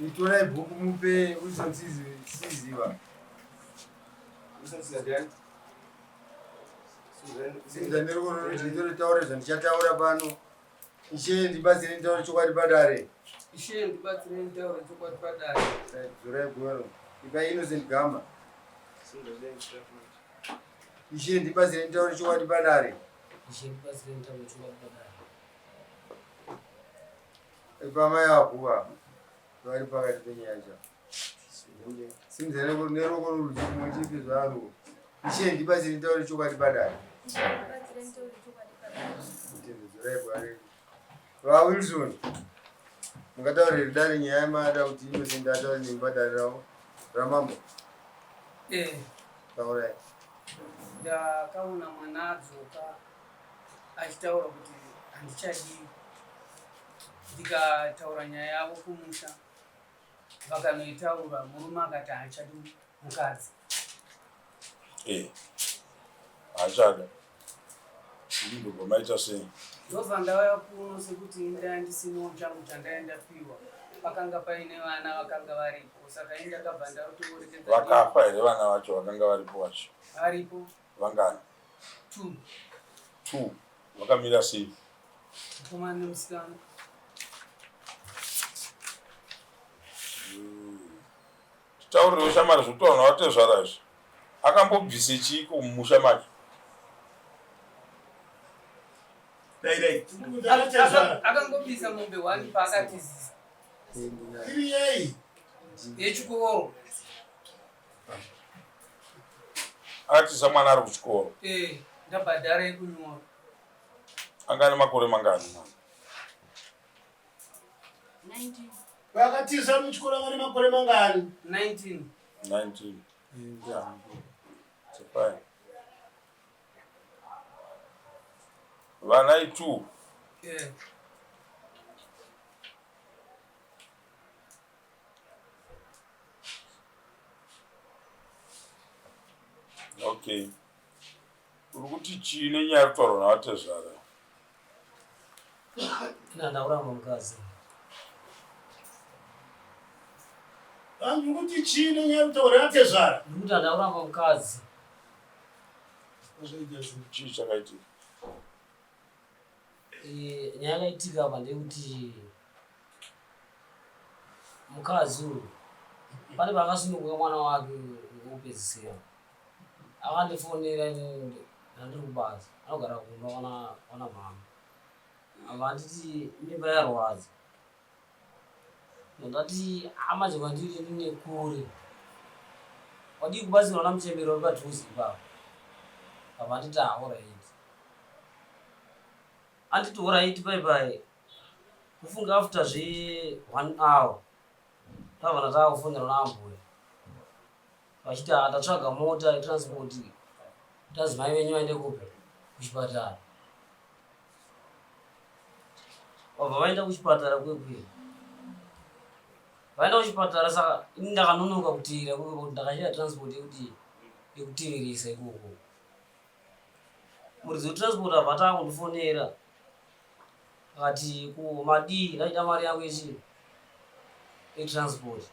Itorai bhuku mupe Wilson Siziva. Simudza neruoko rworudyi ndinotaura zvandichataura pano. Ishe ndibatsire nditaure chokwadi padare. Ishe ndibatsire nditaure chokwadi padare. Dzorai gwaro. Ipai Innocent Gama. Ishe ndibatsire nditaure chokwadi padare. Ishe ndibatsire nditaure chokwadi padare. Pamai apo vari pakati penyaya cha simudza neruoko rworudyi kumwe chipi zvaro. Ishe ndibatsire nditaure chokwadi padare. Dzorai gwaro. VaWilson mungataurire dare nyaya yamada kuti Innocent ataure nemi padare ravo ramambo. Eh. Taurai. Ndakaona mwana adzoka achitaura kuti handichadii ndikataura nyaya yavo kumusha vakanoitaura murume akati haachadi mukadzi. Eh, haachada. Ndobva maita sei? Ndobva ndauya kuno sekuti indaa ndisinawo changu chandaya ndapiwa. Pakanga paine vana vakanga varipo saka ini ndakabva ndatorekedza. Vakafa here vana vacho vakanga varipo vacho? Varipo. Vangani? Two. Two. Vakamira sei? Mukomana nemusikana. Titaurirewo shamwari zvekutaura navatezvara izvi. Akambobvise chiiko mumusha make? Akangobvisa mombe one paakatizisa. Iri yei? Yechikoro. Akatiza mwana ari kuchikoro. Eh, ndabhadhara yekunyora. Anga ane makore mangani mwana? 19. Vakatiza muchikoro anga ane makore mangani? 19. 19. Yeah. It's fine. Vana itu. Yeah. Okay. Uri kuti chii nenyaya yekutaurwa navatezvara? Ina ndakuramba mukadzi. Uri kuti chii nenyaya yekutaurwa navatezvara? Ndiri kuti handakuramba mukadzi. Chii chakaitika? Eh, nyaya yakaitika apa ndeyekuti mukadzi uyu pane paakasununguka mwana wake wekupedzisira akandifonera ndandiri kubasa anogara kumba kwana kwana mama ava anditi mimba yarwadza ndati amanje kwandiri ndine kure wadii kubatsirwa namuchembere uri padhuze ipapo ava anditi ahoraiti anditi horaiti pai pai kufunga after zve one hour tabva ndatanga kufonerwa naambuya vachiti ah, ndatsvaga mota yetransport tazi mai venyu vaende kupi kuchipatara vabva vaenda kuchipatara kwekwe vaenda kuchipatara saka ini ndakanonoka kuteera kwekwe kuti ndakashaya transport yekuti yekuteveresa ikoko muridzi wetransport abva atanga kundifonera akati ko madii ndaida mari yangu yechi yetransport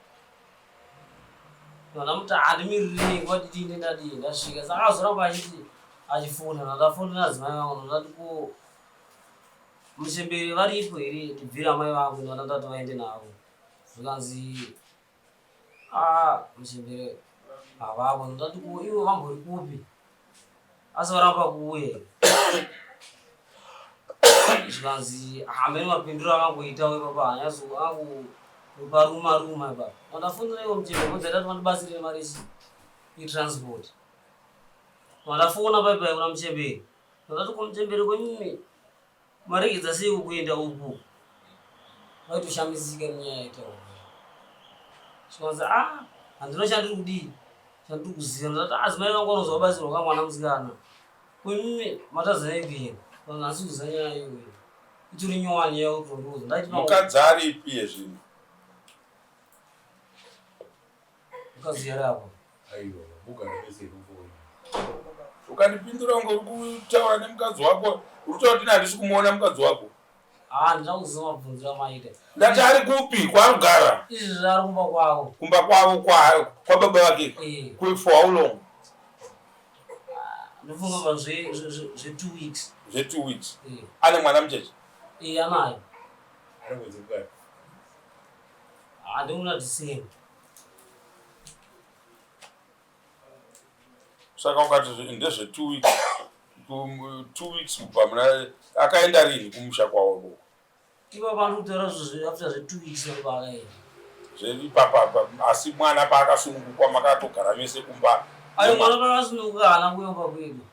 ndamuti handimirirei nguva didi inde ndadii ndasvika saka azoramba achiti achifona ndandafonera adzimai vangu ndati ko muchembere varipo here ndibvire amai vangu ndanda ndati vaende navo zvikanzi Ah, muchembere havavo ndati ko ivo vambori kupi asi varamba kuuya zvikanzi hameno mapinduro akangoitawo ipapa hanyaso angoparuma ruma ipapa mandafundira ivo muchembere kodza ndati vandibatsire nemari ichi itransport mandafona paipai kuna muchembere ndati ko muchembere kwemimi Maregedza seiko kuenda uku? Vaitoshamisika nenyaya yaitaurwa. Zvikanzi ah handina chandiri kudii chandiri kuziva ndati ah zimai vangu vanoziva batsirwa kamwana musikana. Kuimimi matadza nei kuenda? Vanhu hasi kuziva nyaya iyoyo. Itori nyowani nyaya yekutondiudza. Ndaiti mukadzi aripi yezvino? Mukadzi yari apo. Aiwa, mugara mese kufoni. Ukandipindura unge uri kutaura nemukadzi wako, uri kutaura kuti handisi kumuona mukadzi wako. Ah, ndinoda kuziva mabvunziro amaita. Ndati ari kupi kwaanogara? Izvi zvaari kumba kwavo. Kumba kwavo kwa kwababa vake. Eh. Kwe for how long? Ah, ndofunga pa zve zve zve 2 weeks. Zve 2 weeks. Eh. Ane mwana mucheche? Eh, anayo. Ari mwedzi mungani? Ah, ndimuna December. Saka ukati ndezve 2 weeks. 2 weeks kubva muna akaenda rini kumusha kwavo ikoko? Ipapo ari kutaura zve after zve 2 weeks ndipo akaenda. Zveipapa asi mwana paakasunungukwa makatogara mese kumba. Ayo mwana paakasununguka haana kuuya kumba kwedu.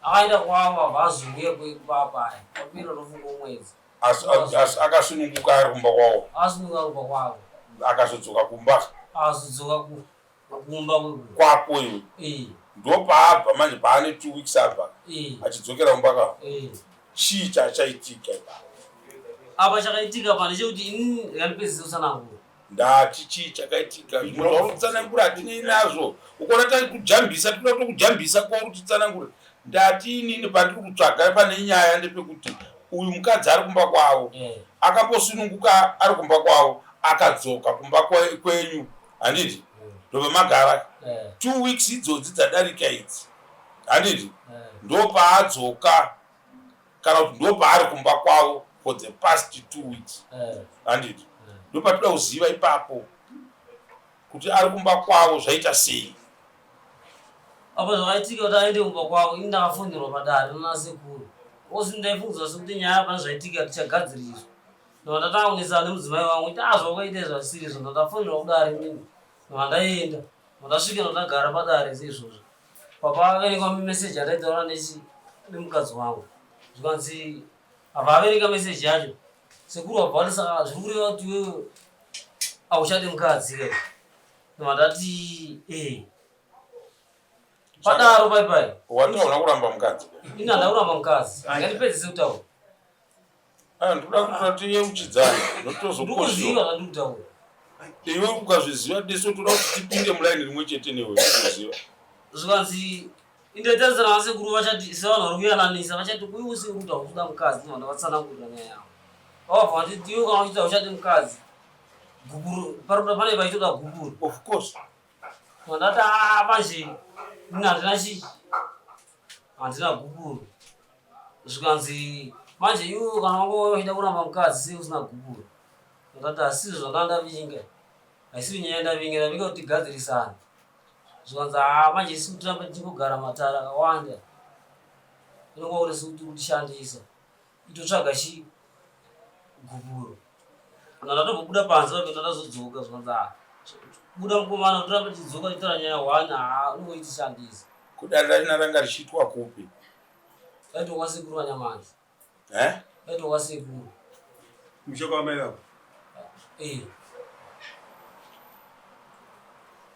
Akaenda kwavo abva azouya kwedu papaya. Papera ndofunga mwedzi. Asi akasununguka ari kumba kwavo. Akasununguka kumba kwavo. Akazodzoka kumba. Akazodzoka kumba kwedu. Kwako iwe. Eh. Ndopaabva manje paane 2 weeks abva. Eh. Achidzokera kumba ka. Eh. Chii chachaitika ipapo? Apa chakaitika pa ndechekuti inini ndikandipedzise kutsanangura. Ndati chii chakaitika? Zvimwe zvauri kutsanangura hatinei nazvo. Ukaona takujambisa tinoda kutokujambisa kwauri kutitsanangura. Ndati inini pandiri kutsvaga pane nyaya ndepekuti uyu mukadzi ari kumba kwavo Eh. akambosununguka ari kumba kwavo akadzoka kumba kwenyu handiti ndobva magara Eh. 2 weeks idzodzi dzadarika idzi handiti Eh. ndopaadzoka kana kuti ndopaari kumba kwavo for the past 2 weeks handiti ndopatoda kuziva ipapo kuti ari kumba kwavo zvaita sei. Apa zvakaitika kuti aende kumba kwavo ini ndakafonderwa padare nana sekuru ozi ndaifungidzwa sekuti nyaya pane zvaitika tichagadziriswa ndobva ndatanga kunetsana nemudzimai wangu kuti ah zvawakaita izvi hazvisiri izvo ndandafonerwa kudare inini ndobva ndaenda ndobva ndasvika ndobva ndagara padare seizvozvo papa akaverenga meseji andaitaura nechi nemukadzi wangu zvikanzi abva averenga meseji yacho sekuru vabva vati saka zviri kureva kuti iwewe hauchade mukadzi ke ndobva ndati ee padaro pai pai Wati hauna kuramba mukadzi. ini handina kuramba mukadzi ngandipedzise kutaura Ah, ndikuda kuti tiyeuchidzane ndikuziva ndotozokoshiwa. zvandiri kutaura Iwe ukazviziva tisu toda kuti tipinde mulaini rimwe chete newe uziva. Zvikanzi indotarisana vasekuru vachati sevanhu vari kuyananisa vachati kuiwe usiri kuita kuda mukadzi ndobva ndavatsanangurira nyaya yavo. Vabva vanditi iwe kana uchiita uchati mukadzi gupuro parikuda pane paitoda gupuro. Of course. Ndobva ndati aa manje ini handina chii handina gupuro. Zvikanzi manje iwe kana wanga uchida kuramba mukadzi sei usina gupuro. Ndati asizvo zvandanga ndavinga. Haisiri nyaya yandavinga ndavinga kuti tigadzirisane. Zvikanzi haa manje isu tiramba tichingogara matare akawanda. Inonga uri sekuti kutishandisa. Itotsvaga chi gupuro. Kana ndatombobuda panze pacho ndazodzoka zvikanzi haa buda mukomana toramba tichidzoka tichitaura nyaya one haa unongoitishandisa. Ko dare rachona ranga richiitwa kupi? Raitwa kwasekuru vaNyamanzi. Eh? Raitwa kwasekuru. Musha kwamai vako? Eh.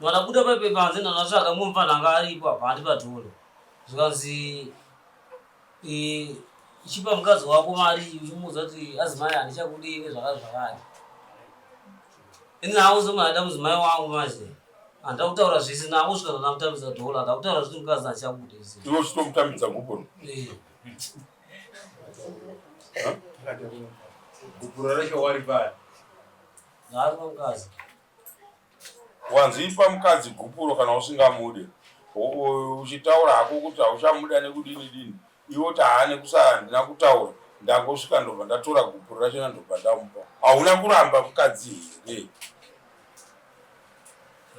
Ndakabuda paipe panze ndakatsvaga mumwe mufana anga aripo apa handipatora. Zvikanzi eh, ichipa mukadzi wako mari uchimuudza kuti azimai handichakudii nezvakati zvakati. Ini hangu semunhu aida mudzimai wangu manje handida kutaura zvese ndangosvika ndandamutambidza dhola handida kutaura zvekuti mukadzi handichakude. Iwe uchitomutambidza gupuro? Eh. Gupuro racho wari pari? Ngaari pamukadzi. Wanzi ipa mukadzi gupuro kana usingamude. Uchitaura hako kuti hauchamuda nekudini dini. Iwe oti haa nekusa handina kutaura. Ndangosvika ndobva ndatora gupuro rachona ndobva ndamupa. Hauna kuramba mukadzi here?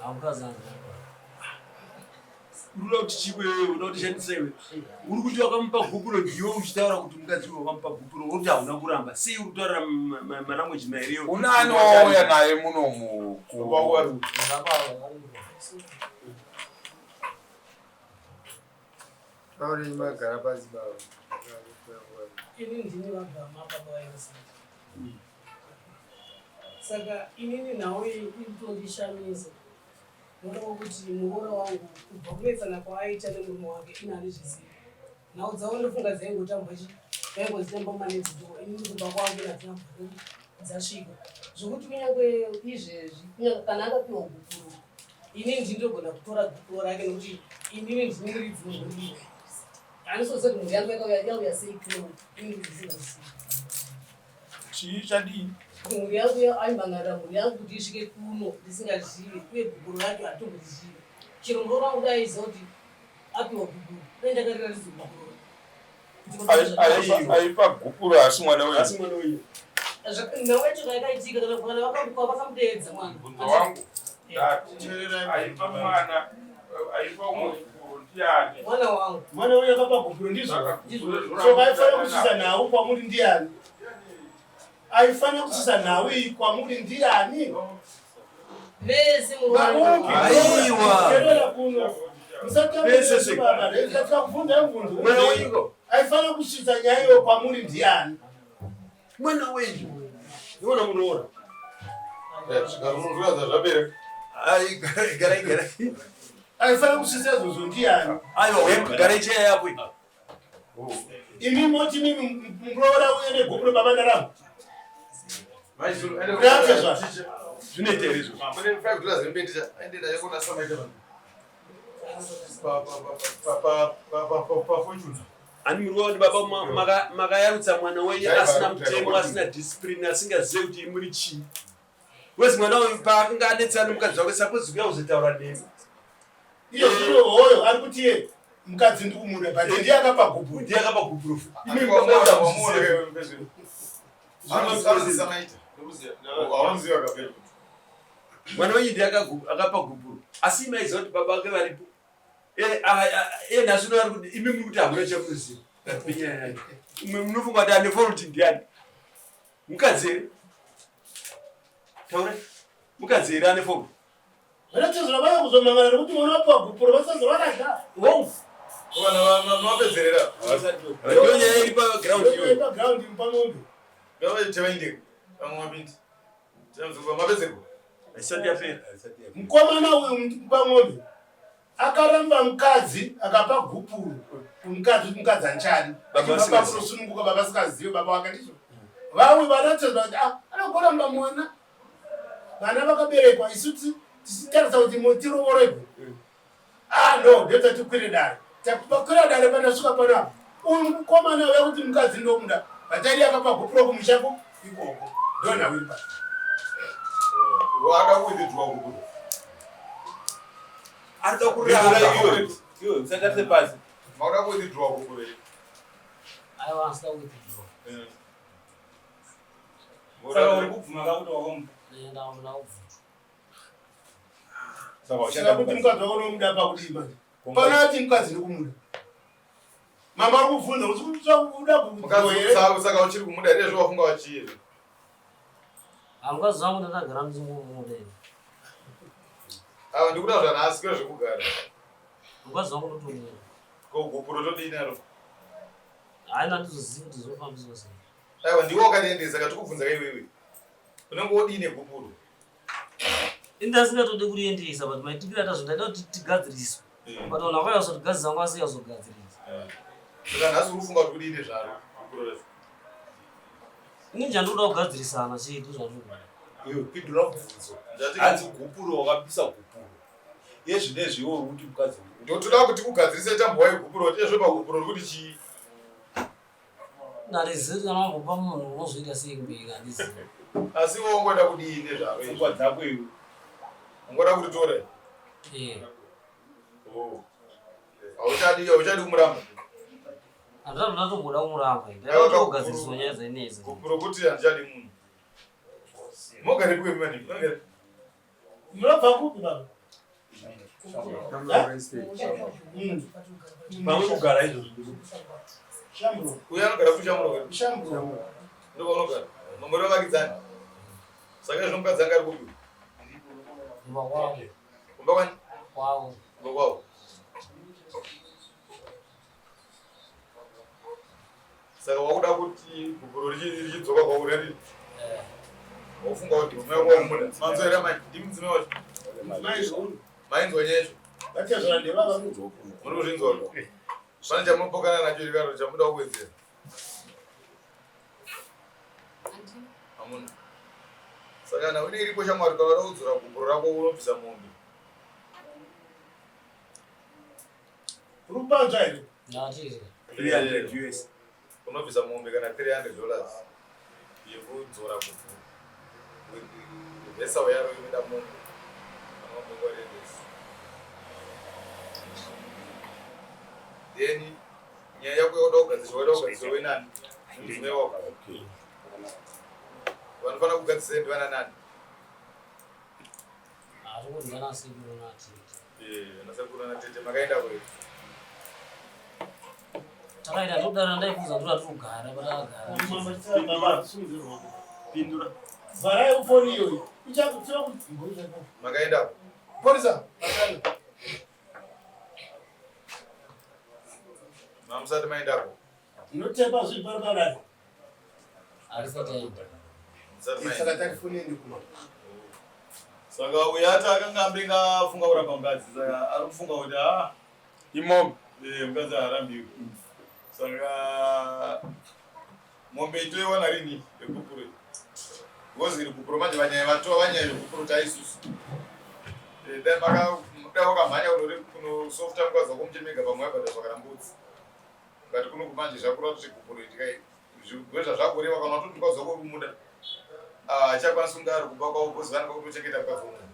Haa mukadzi handina kuramba. Unoda kuti chiko iwewe unoda kutishandisa iwe. Uri kuti wakamupa gupuro ndiwe uchitaura kuti mukadzi uyu wakamupa gupuro uri kuti hauna kuramba. Sei uri kutaura malanguage mairi iwe? Unani wauya naye munomu ku Taurei magara pasi baba. Ini ndini vagama baba vaInnocent. Saka inini nhau iyi iri kutondishamisa. Noda kwekuti muroora wangu kubva kunetsana kwaaita nemurume wake ini handizvizivi. Nhau dzavo ndofunga dzaingotambwa chi vaingodzitamba manetsi door inini kumba kwangu handina kubva dzasvika. Zvokuti kunyange izvezvi kunyange kana akapiwa gupuro inini ndini ndogona kutora gupuro rake nekuti inini ndini muridzi wemhuri iyi. Handisoziva kuti mhuri yangu yakauya yauya sei kuno inini ndisingazvizivi. Chii chadii? Mhuri yangu aimhan'arira mhuri yangu kuti isvike kuno ndisingazivi uye gupuro racho hatitombozivi. Chero muroora wangu dai aiziva kuti apiwa gupuro dai ndakarira rizi gupuro. Aipa gupuro asi mwana wenyu. Asi mwana wenyu. Nhau yacho yakaitika kana kana vakamuka vakamudeedza mwana. Mubvunzo wangu ndati aipa mwana aipa umwe gupuro ndiani? Mwana wangu. Mwana wenyu akapa gupuro ndizvo. So aifanira kusvitsa nhau kwamuri ndiani? Aifanira kusvitsa nhau iyi kwamuri ndiani? Vese Aiwa. Kerera kuno. Vese se. Musatambubva mubvunzo. Mwana wenyu. Aifanira kusvitsa nyaya iyo kwamuri ndiani? Mwana wenyu. Iwona munoona. Zvapera. Ai garai garai garai. Aifanira kusvitsa izvozvo ndiani? Aiwa garai cheya yako iyi. Imi moti mimi muroora uye negupuro baba ndarama. Kurapwa zva. Zvinoita here izvozvo? Mune 5 dollars rembe aende yakona samaita vanhu. Pa fortune. Ani muri kuona kuti baba makayarutsa mwana wenyu asina mutemo, asina discipline, asingazive kuti muri chii. Wezi mwana uyu paakanga anetsana nemukadzi wake suppose kuya kuzotaura nemi. Iye zvino hoyo ari kuti iye mukadzi ndikumuda but ndiye akapa gupuro. Ndiye akapa gupuro. Imi mwana wenyu ndiye akapa gupuro. Asi maiziva kuti baba vake varipo. Iye nhasi uno ari kuti imi muri kuti hamuna chamunoziva. Penyaya yacho. Munofunga kuti ane fault ndiani? Mukadzi here? Taura. Mukadzi here ane fault? Zvinotizira vaya kuzomangana nekuti mwana wapiwa gupuro vasazova vakadya. Hongu. Vana vapedzerera. Ndiyo nyaya iri paground iyoyo. Paground pamombe. Ngavaite vamwe mapindi. Tinozwa mapedzerwa. Haisati yapera. Mukomana uyu pamombe akaramba mukadzi akapa gupuro kumukadzi kuti mukadzi anchadi. Baba Baba kunosununguka baba asikazive baba wake ndizvo. Vamwe vanatezwa kuti ah anogoramba mwana. Vana vakaberekwa isu tichitarisa kuti tirovoregwe. Ah no, ndeta tikwire dare. Takwira dare pandasvika panapa. Uyu mukomana uya kuti mukadzi ndomuda. Vatari akapa gupuro kumushako ikoko. Ndona uri pa. Wada kuwithdraw gupuro. Arikuda kuramba. Iwe usatarise pasi. Mauda kuwithdraw gupuro. Aiwa asida kuwithdraw. Saka uri kubvuma ka kuti wakamupa? Ndaona kubvuma. Saka kuti mukadzi wako unomuda pakudii manje? Pano ati mukadzi ndikumuda. Mama ari kubvunza kuti uda Mukadzi here? saka uchiri kumuda here zvawafunga wachii? Mukadzi wangu ndakagara ndichingomuda. Ava ndikuda zvanhasi kwete zvekugara. Mukadzi wangu ndotomuda. Ko gupuro todii naro? Hayi handizozivi kuti zvinofambiswa sei. Aiwa ndiwe wakadiendesa katikubvunza kaiwewe. Unenge wodii negupuro? Ini ndasingatode kuriendesa but maitikira atazvo ndaida kuti tigadziriswe. But vanhu vakauya kuzotigadzirisa vanga vasina kuzogadzirisa. Saka nhasi uri kufunga kuti kudii nezvaro gupuro racho? Ini chandinoda kugadzirisana chii ndozvandinoda. Iwe pindura mubvunzo. Hanzi gupuro wakabvisa gupuro. Yezvinezvi iwe uri kuti mukadzi Ndotoda kuti kugadzirise tambwa yegupuro kuti ezvo pagupuro uri kuti chii? Handizivi kana wambopa munhu unozoita sei kumberi handizivi. Asi iwe ungoda kudii nezvaro? Pfungwa dzako iwe. Ungoda kuti tore? Eh. Oh. Hauchadi hauchadi kumuramba. Handisati ndatomboda kumuramba. Ndaida kugadziriswa nyaya dzainetsa. Gupuro kuti handichadi munhu. Mogare kupi mani? Mogare. Munobva kupi baba? Pamwe kugara izvozvo. Shambro. Uyo anogara kuShambro. Shambro. Ndopaunogara. Mamuri vavakidzani. Saka izvo mukadzi anga ari kupi? Kumba kwavo. Kumba kwani? Kwavo. Kumba kwavo. Saka wakuda kuti gupuro richidzoka kwauri riri? Wofunga kuti mudzimai wako wamuda. Manzwa here mai? Ndimi mudzimai wacho? Mainzwa nyaya yacho? Vatezvara ndevava. Muri kuzvinzwa? Pane chamunopokana nacho here kana chamuda kuwedzera? Hamuna. Saka kana une iripo shamwari kana uda kudzora gupuro rako unobvisa mombe. Rupanzva here? Ndati. 300 US. Unobvisa mombe kana 300 dollars. yekudzora gupuro reversal yaro inoda mombe then nyaya yako yakuda kugadziswa waida kugadziswa wenani mudzimai wako vanofanira kugadzisa ndivana nani anasekuru natete makaenda kwe takaenda ndokudara ndaikuza ndoda tiri kugara patakagara pindura vharai ufoni iyoyo ichakutsira kuti makaenda porisa mamusati maendako Unotepa zviri pari padare. Harisati aenda. Saka tatifonei kuma. Saka uyo ati akanga ambenge afunga kuramba mukadzi saka ari kufunga kuti ah imombe eh mukadzi haarambiwi. Saka mombe itoiwana rini yegupuro because iri gupuro manje vanyaya vatova vanyaya yegupuro taisusu. Eh, dai maka dai wakamhanya kunori kunosofta mukadzi wako muchemega pamwe wabhadhariswa kana mbudzi. But kuno kumanje zvakura kuti gupuro itikai zvigwe zvazvakureva kana watoti mukadzi wako uri kumuda ah, achakwanisi kunge ari kumba kwavo because vanenge vakutochengeta mukadzi womunhu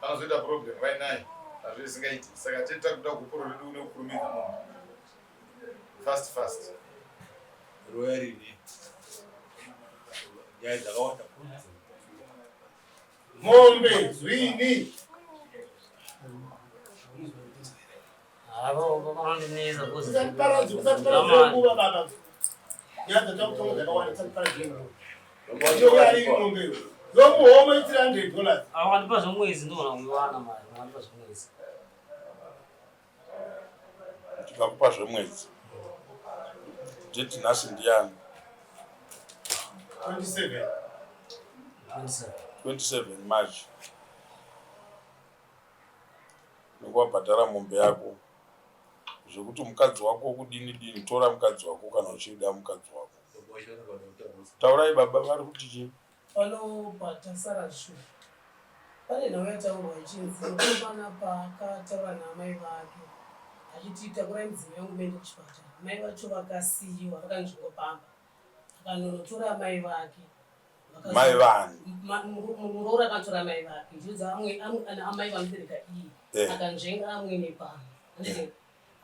anozoita problem vainaye hazvo isingaiti saka tete takuda gupuro redu nekukurumidza munhu fast fast roya rini nyaya dzakawanda Mombe dzwini. Usatiparadze, usatiparadze nguva baba. Nyaya dzatakutonga dzakawanda, usatiparadze nguva. Iyo iri mombe iyo. Yomuhomwe $300 dollars. Akandipa zvemwedzi ndogona kuiwana mari, akandipa zvemwedzi. Tikakupa zvemwedzi. Date nhasi ndiyani? 27. 27. 27 March. Nekuwabhadhara mombe yako zvekuti mukadzi wako kudini dini tora mukadzi wako kana uchida mukadzi wako. Taurai baba vari kuti chii? Pano patasara shu pane nhau yataurwa ichinzi mukomana paakataura naamai vake achiti takurai mudzimai wangu muende kuchipatara mai vacho vakasiyiwa vakanzvingwa pamba akanonotora amai vake Mai vani? Muroora akatora mai vake ndiudza amwe amai vanobereka iye Eh. akanzvenga amwene pano handiti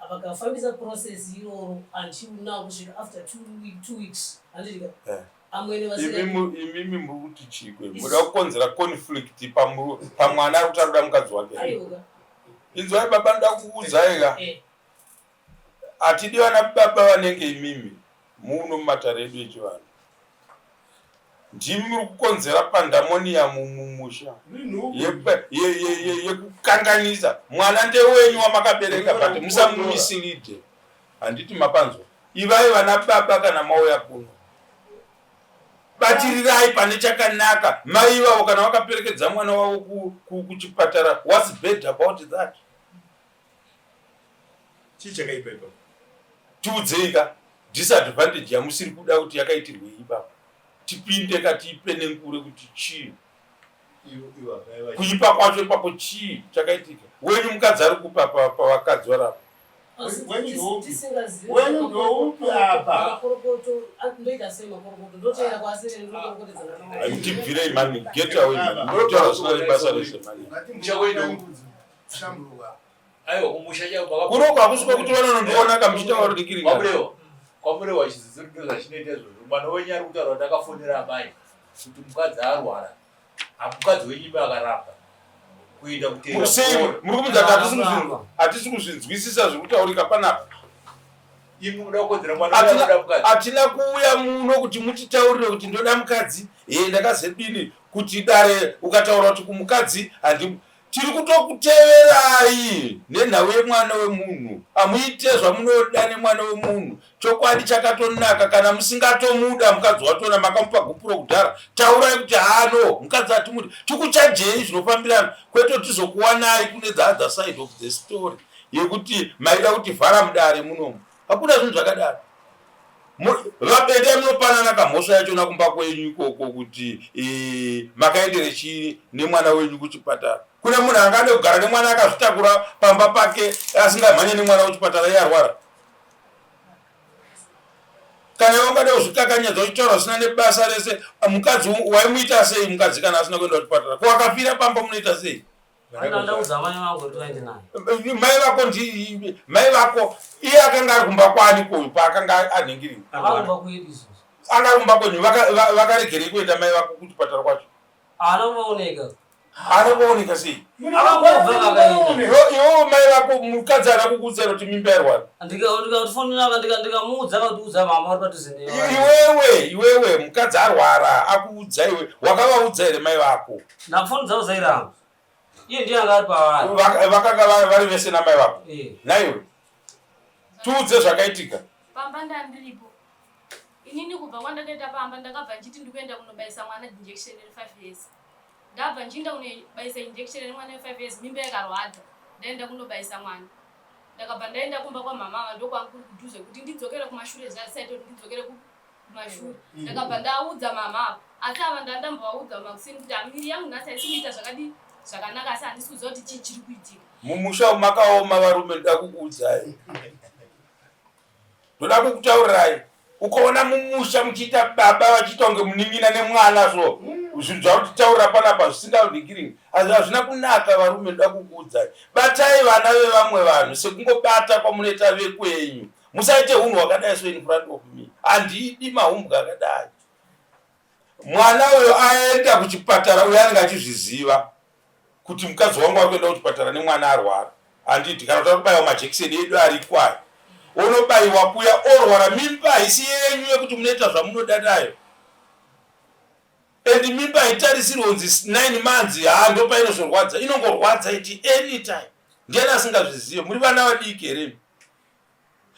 vakafambisa process iroro until now kusvika after 2 weeks handiti ka Eh. amwene vasina Imimi muri kuti chikwe muda kukonzera conflict pamwana ari kuti ari kuda mukadzi wake. Aiwa. Inzwai baba ndoda kukuudzai ka. Eh. Hatidi vana baba vanenge imimi muno mumatare edu echivanhu. Ndimi muri kukonzera pandemonium mumusha yekukanganisa mwana ndewenyu wamakabereka but musamumislead. Handiti mapanzwa? Ivai vana baba kana mauya kuno batirirai pane chakanaka. Mai ivavo kana vakaperekedza mwana wavo kuchipatara, what's bad about that? Chii chakaipa ipapo? Tiudzei ka disadvantage yamusiri kuda kuti yakaitirwei ipapo, tipinde ka tiipenengure kuti chii kuipa kwacho ipapo, chii chakaitika. Wenyu mukadzi ari kupa pavakadzi varapa. Tisingazivi Wenyu ndoupi apa? Makorokoto ndoita sei? Makorokoto ndotoenda kwasiri ndokorokotedzana. Tibvirei mani, get away mani, munotaura zvisina nebasa rese mani. Aiwa, kumusha chako. Kuroko hakusvika kuti vanonondiona kamuchitaura dikirika. Kwamurewa, kwamurewa chidzidzo ndo zvachinoita izvozvo. Mwana wenyu ari kutaura kuti akafonera amai kuti mukadzi arwara, hamukadzi wenyu ime akaramba kuenda kuteera. Sei muri kumudza kuti hatisi kuzvinzwisisa zviri kutaurika panapa? Imi muda kukodzera mwana wenyu Hatina anoda mukadzi. hatina kuuya muno kuti mutitaurire kuti ndoda mukadzi e ndakazedini kuti dare ukataura kuti kumukadzi handi tiri kutokuteverai nenhau yemwana wemunhu. Hamuite zvamunoda nemwana wemunhu. Chokwadi chakatonaka, kana musingatomuda mukadzi watona makamupa gupuro kudhara, taurai kuti hano mukadzi hatimudi, tikuchajei zvinofambirana, kwete tizokuwanai kune the other side of the story yekuti maida kuti vhara mudare munomu. Hakuna zvinhu zvakadaro. Vabendai munopanana kamhosva yachona kumba kwenyu ikoko kuti makaendere chii nemwana wenyu kuchipatara. Kune munhu angade kugara nemwana akazvitakura pamba pake asingamhanye nemwana kuchipatara iye arwara? Kana iwe ungada kuzvikakanyadza uchitaura zvisina nebasa rese, mukadzi waimuita sei mukadzi kana asina kuenda kuchipatara? Ko akafira pamba munoita sei? Ndaudza mai vangu kuti vaende naye. Mai vako ndi mai vako iye akanga ari kumba kwani koyu paakanga anhingirira. Akumba kwedu isusu. Anga ari kumba kwenyu vakaregerei kuenda mai vako kuchipatara kwacho? Haana kuvaoneka. Haana kuvaoneka sei? Akangobva vakaenda. Iwo mai vako mukadzi haana kukuudza here kuti mimba yarwara? Ndikatifonera ndikamuudza akatiudza mama vari padhuze newe. Iwewe iwewe mukadzi arwara akuudza iwe wakavaudza here mai vako? Nafoni dzavo dzairamba. Iye ndiye anga ari pavari. Vakanga vari vese namai vako. Eh. Naiwe tiudze zvakaitika. Pamba ndandiripo. Inini kubva kwandakaita pamba ndakabva ndichiti ndikuenda kunobaisa mwana injection re 5 years. Ndabva ndichienda kunobaisa injection remwana we 5 years mimba yakarwadza. Ndaenda kunobaisa mwana. Ndakabva ndaenda kumba kwamama ava ndokwangu kuri kudhuze kuti ndidzokere kumashure zvasaita kuti ndidzokere kumashure. Ndakabva ndaudza mama ava. Asi ava ndandambovaudza makuseni kuti miri yangu nhasi haisi kuita zvakadii zvakanaka asi handisi kuziva kuti chii chiri kuitika. Mumusha umu makaoma varume ndoda kukuudzai. Ndoda kukutaurirai ukaona mumusha muchiita baba vachiita kunge munin'ina nemwana so zvinhu zvautitaurira panapa zvisinganhikiringi hazvina kunaka varume ndoda kukuudzai batai vana vevamwe vanhu sekungobata kwamunoita vekwenyu musaite hunhu hwakadai so in front of me handidi mahumbwe akadai mwana uyo aenda kuchipatara uyo anenge achizviziva kuti mukadzi wangu ari kuenda kuchipatara nemwana arwara handiti kana kuti ari kubaiwa majekiseni edu ariko ayo onobaiwa kuya orwara mimba haisi yenyu yekuti munoita zvamunoda nayo and mimba haitarisirwe kunzi 9 months haa ndopainozorwadza inongorwadza iti anytime ndiani asingazvizive muri vana vadiki here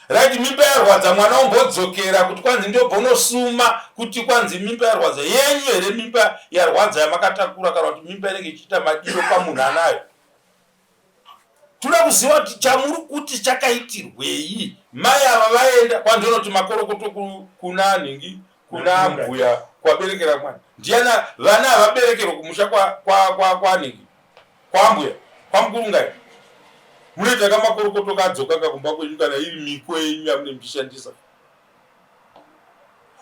Right mimba yarwadza mwana ombodzokera kuti kwanzi ndobva unosuma kuti kwanzi mimba yarwadza yenyu here mimba yarwadza yamakatakura kana kuti mimba inenge ichiita madiro pamunhu anayo toda kuziva kuti chamuri kuti chakaitirwei mai ava vaenda kwandonoti makorokoto kuna nhingi kuna mbuya kwaberekera mwana ndiyana vana havaberekerwe kumusha kwanhingi kwambuya kwamukurungai munoita kamakorokoto kadzoka kakumba kwenyu kana iri miko yenyu yamune muchishandisa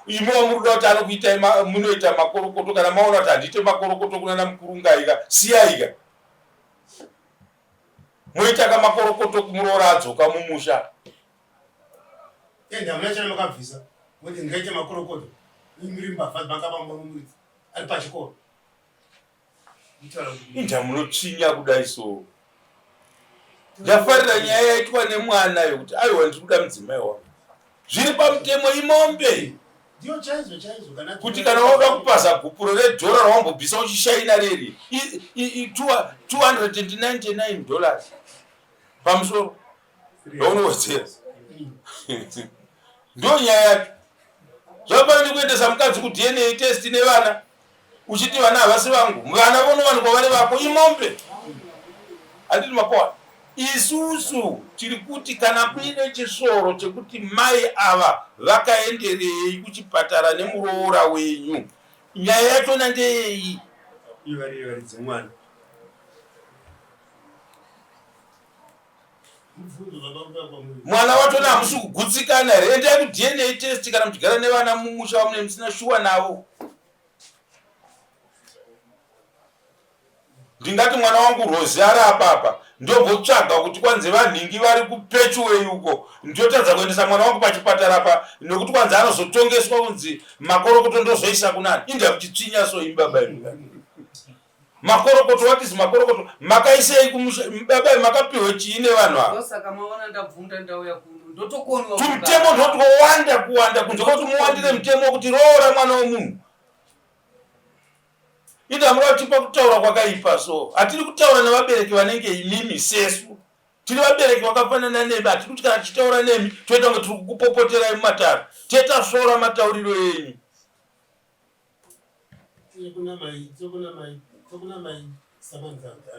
imi wamuri kuda kuti anokuitai munoita makorokoto kana maona kuti handiite makorokoto kunana mukurungaika siyaika moita kamakorokoto kumuroora adzoka mumusha Ende hamuna chana makabvisa kuti ndingaite makorokoto muri mbavha makaba muridzi ari pachikoro. Inda munotsvinya kudai so. Ndafarira nyaya yaitwa nemwana yokuti aiwa ndiri kuda mudzimai wangu. Zviri pamutemo imombe. Ndiyo chaizvo chaizvo kana kuti kana wauda kupaza gupuro redhora rawambobvisa uchishaina reri 299 dollars pamusoro yaunowedzera ndo nyaya yacho zvafanira kuendesa mukadzi kudna test nevana uchiti vana havasi vangu vana vonowanikwa vari vako imombe handiti mapoa isusu tiri kuti kana kuine chisoro chekuti mai ava vakaenderei kuchipatara nemuroora wenyu nyaya yachona ndeyei Mwana wachona hamusi kugutsikana here? Endai kuDNA test kana muchigara nevana mumusha wamune musina shuwa navo. Ndingati mwana wangu Rose ari apapa ndombotsvaga kuti kwanzi vanhingi vari kupechuwei uko ndotadza kuendesa mwana wangu pachipatara apa nekuti kwanzi anozotongeswa kunzi makorokoto ndozoisa kunani inda kuchitsvinya so imbaba imi Makorokoto what is makorokoto makaisei kumusha baba makapihwe chii nevanhu ava Ndosaka maona ndabvunda ndauya kuno ndotokonwa tumutemo ndotwowanda kuwanda kunze kwekuti muwandire mutemo wekuti roora mwana wemunhu ida muda kutipa kutaura kwakaipa so hatiri kutaura nevabereki vanenge imimi sesu tiri vabereki vakafanana nemi hatiri kuti kana tichitaura nemi toita kunge tiri kukupopoterai mumatare tetasvora matauriro enyu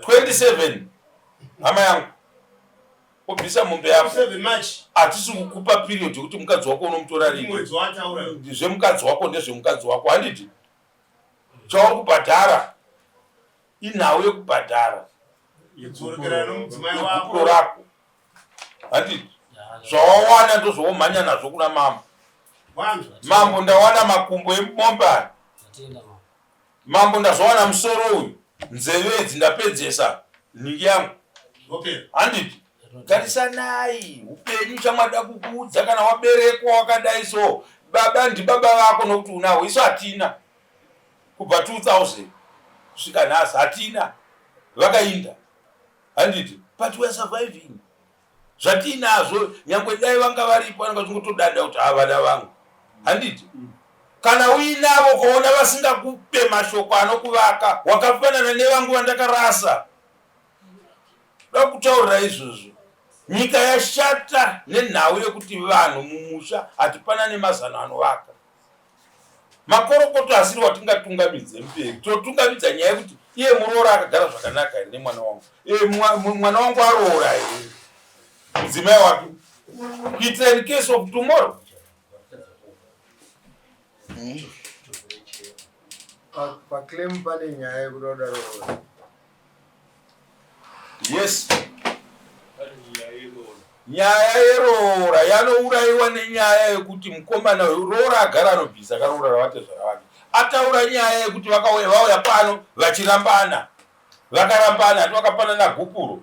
27 hama yangu obvisa mombe yako hatisi kukupa period yekuti mukadzi wako unomutora rini zvemukadzi wako ndezvemukadzi wako handiti chauri kubhadhara inhau yekubhadhara yegupuro rako handiti zvawawana ndozvawomhanya nazvo kuna mama. Mambo ndawana makumbo emombe aya. Mambo ndazowana musoro uyu, nzeve idzi ndapedzesa nhingi yangu. Handiti? Garisanai upenyu chamwada kukuudza kana waberekwa wakadai so baba ndibaba vako nokuti unawo isu hatina kubva 2000 kusvika nhasi hatina vakainda handiti but we are surviving zvatiinazvo nyangwe dai vanga varipo vanenge vachingotodada kuti ha vana vangu handiti kana uinavo ukaona vasingakupe mashoko anokuvaka wakafanana nevangu vandakarasa da kutaurira izvozvo nyika yashata nenhau yekuti vanhu mumusha hatipanane mazano anovaka Makorokoto asiri watingatungamidze mberi. Totungamidza nyaya yekuti iye muroora akagara zvakanaka here nemwana wangu. Iye mwana wangu aroora here mudzimai wake. Kuitira in case of tomorrow. Paclaim pane nyaya yekuda kuda roora. Yes. Nyaya yeroora yanourayiwa nenyaya yekuti mukomana uyu roora agara anobvisa akaroora ravatezvara vake. Ataura nyaya yekuti vakauya vauya pano vachirambana. Vakarambana hati vakapanana gupuro.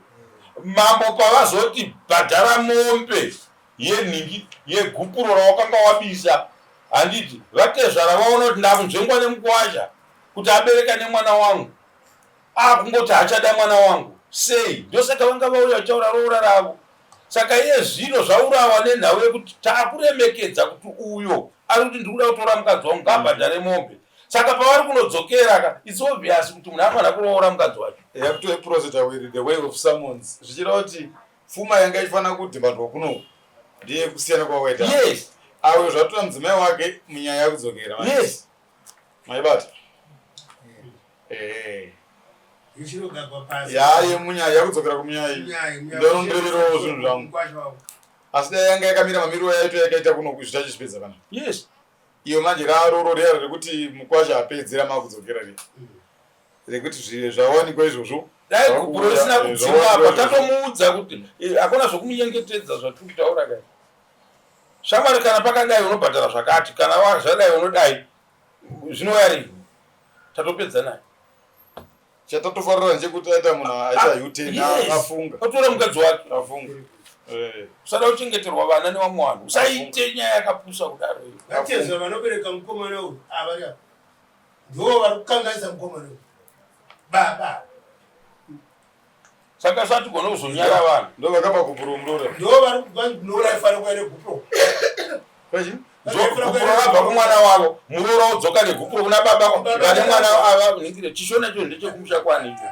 Mambo pavazoti bhadhara mombe yenhingi yegupuro rawakanga wabisa handiti vatezvara vaona kuti ndakunzvengwa nemukwasha kuti abereka nemwana wangu akungoti haachada mwana wangu sei ndosaka vanga vauya vachitaura roora ravo saka iye zvino zvaurawa nenhau yekuti taakuremekedza kuti uyo ari kuti ndikuda kutora mukadzi wangu ngaabhadhare mombe saka pavari kunodzokera ka its obvious kuti munhu anofanira kuroora mukadzi wacho yakutoiproceda with the way of summons zvichireva kuti pfuma yanga ichifanira kudhimandwa kuno ndiye kusiyana kwawakaita yes ayo zvatora mudzimai wake munyaya yakudzokera yes maibata eh. Yaye munyaya yakudzokera kumunyaya ndonondireverewo zvinhu zvangu asi dai yanga yakamira mamiriro yaito yakaita kuno zvitachizvipedza kana yes iyo manje raroro riya rekuti mukwasha apedzera makudzokera riya rekuti zvawanikwa izvozvo dai gupuro risina kudzimwa apa tatomuudza kuti eh, hakuna zvokumunyengetedza zvatiri kutaura kai shamwari kana pakadai unobhadhara zvakati kana zvadai unodai zvinouya rini tatopedza naye chatatofarira ndechekuti aita munhu aita ah, uten afunga otora mukadzi wake afunga eh. usada kuchengeterwa vana nevamwe vanhu usaite nyaya yakapusa kudaro vatezva vanobereka mukomana uyu avari ah, apa ndivo vari kukanganisa mukomana uyu baba saka satigona kuzonyara vanhu ndo vakapa gupuro muroora ndo vari kunouraifanira kuya negupuro gupuro rabva kumwana wavo muroora wodzoka negupuro kuna baba vane mwana ava ningire chishona icho ndechekumusha kwani icho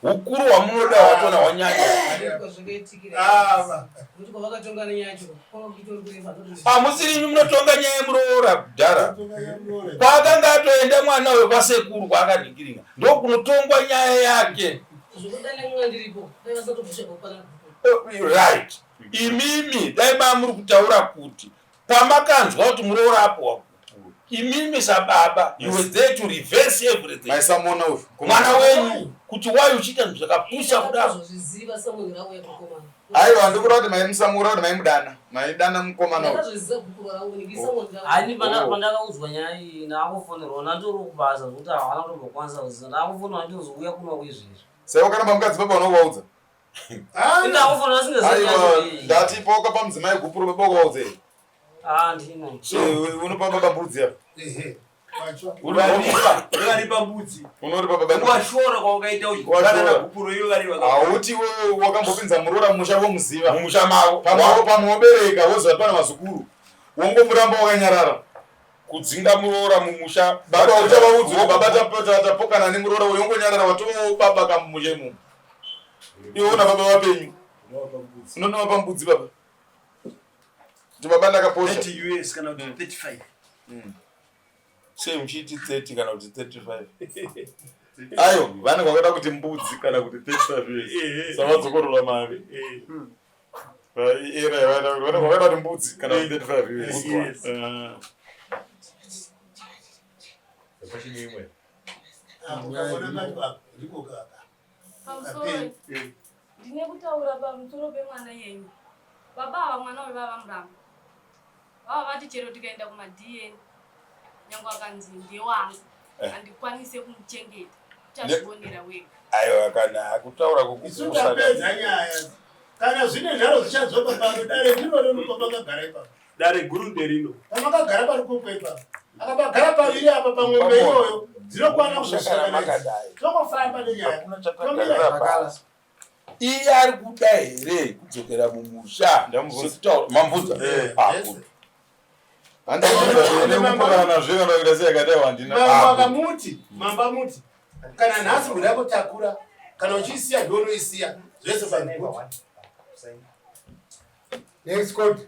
ukuru hwamunoda hwatona hwanyanya hamusiri imi munotonga nyaya yemuroora kudhara kwaakanga atoenda mwana uyo kwasekuru kwaakanhingiringa ndokunotongwa nyaya yake right imimi dai mamuri kutaura kuti pamakanzwa kuti muroora apuwa gupuro imimi sababa you were there to reverse everything maisamona uyu mwana wenyu kuti why uchiita zvinhu zvakapusa kudaro aiwa ndikuda kuti maimusamura kuti maimudana maidana mukomana uyu Ani pandakaudzwa nyaya iyi ndakufonerwa ndandori kubasa zvekuti havana kutombokwanisa kuziva ndakufonerwa ndinozouya kuno kuizvezvi sai wakaramba mukadzi baba unovaudza Ndati poka pamudzimai gupuro baba ukaudza here? Ah, ndina. Unopa baba mbudzi apa. Unoripa mbudzi. Unoripa baba. Washora kwaukaita uyu. Kana gupuro iyo vari vaka. Hauti wewe wakambopinza muroora mumusha vomuziva. Mumusha mavo. Pamwe pamwe wobereka woziva pana vazukuru. Wongomuramba wakanyarara. Kudzinga muroora mumusha. Baba uchavaudza baba tapokana nemuroora uyo wongonyarara watova baba kamumusha imomo. Iwe una baba vapenyu. Unonovapa mbudzi baba. Kuti baba ndakaposha. 30 US kana kuti 35. Sei muchiiti 30 kana kuti 35? Ayo, vanenge vakada kuti mbudzi kana kuti 35 years. Savadzokorora mari. Era vanenge vakada kuti mbudzi kana kuti 35 years. Yes. Pamusoro ndine kutaura pamusoro pemwana yenyu. Baba ava mwana uyu vava muramba. Vava vati chero tikaenda kumaDNA nyange akanzi ndewangu Eh. handikwanise kumuchengeta uchazvionera wega. Aiwa kana kutaura Isu tapedza nyaya. Kana zvine nharo zvichadzoka pano dare ndiro rino pamakagara ipapo. Dare guru nderino. Pamakagara pari kupo ipapo. Akapagara paviri apa pamwombe iyoyo dzinokwana kuzosvika naidzi. Tongofamba nenyaya. Tomira. Iye ari kuda here kudzokera mumusha? Sekutaura mamvunza. Ah, good. Mambo akamuti, mambo amuti kana nhasi mhuri yako takura kana uchiisiya ndiwe unoisiya zvese fine. Next court.